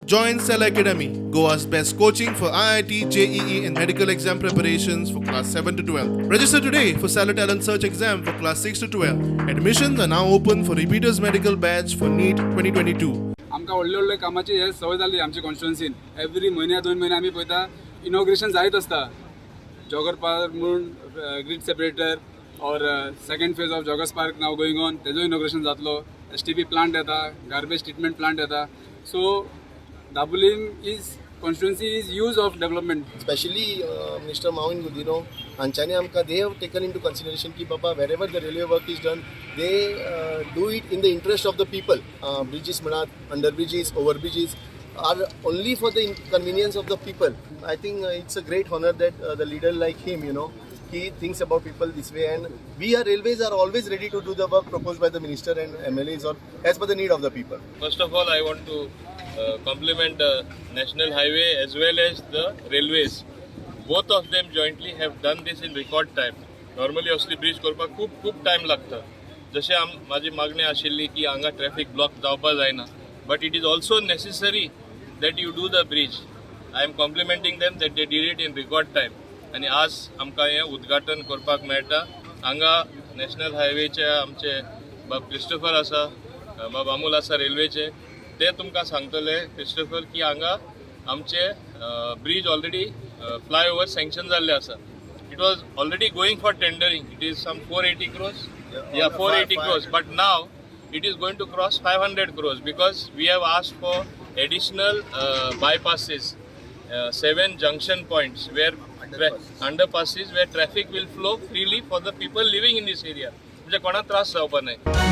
Join Cell Academy, Goa's best coaching for IIT, JEE, and medical exam preparations for class 7 to 12. Register today for Stellar Talent Search exam for class 6 to 12. Admissions are now open for repeaters medical batch for NEET 2022. आमकां व्हडले व्हडले कामाची हे संवय जाली आमची कॉन्स्टिट्युन्सीन. Every म्हयन्या दोन म्हयने आमी पळयता, इनॉग्रेशन जायत आसता. जॉगर पार्क म्हूण, grid separator or second phase of Joggers Park now going on, तेजो इनॉग्रेशन जातलो. एसटीपी प्लांट येता, गार्बेज ट्रिटमेंट प्लांट येता. So Dabolim is constituency is use of development. Specially Minister Mauvin Godinho हांच्यांनी आमकां, they have taken into consideration की बाबा, wherever the railway work is done, they do it in the interest of the people. Bridges म्हणात, under bridges, over bridges are only for the convenience of the people. I think it's a great honor that the leader like him, he thinks about people this way, and we are railways are always ready to do the work proposed by the minister and MLAs or as per the need of the people. First of all, I want to compliment the National Highway as well as the railways. Both of them jointly have done this in record time. Normally असली bridge करपाक खूब खूब time लागता. जशें आम म्हाजी मागणी आशिल्ली की हांगा ट्रॅफिक ब्लॉक जावपा जायना, but it is also necessary that you do the bridge. I am complimenting them that they did it in record time आनी आज आमकां हें उद्घाटन करपाक मेळटा. हांगा नॅशनल हायवेचे आमचे बाब क्रिस्टोफर आसा, बाब अमूल आसा रेल्वेचे. ते तुमकां सांगतले, क्रिस्टोफर, की हांगा आमचे ब्रीज ऑलरेडी फ्लायओवर सँक्शन जाल्ले आसा. It was already going for tendering. It is some 480 crores. Yeah, 480 crores, but now it is going to cross 500 crores because we have asked for additional bypasses, seven junction points where underpasses where traffic will flow freely for the people living in this area, म्हणजे कोणाक त्रास जावपा न्हय.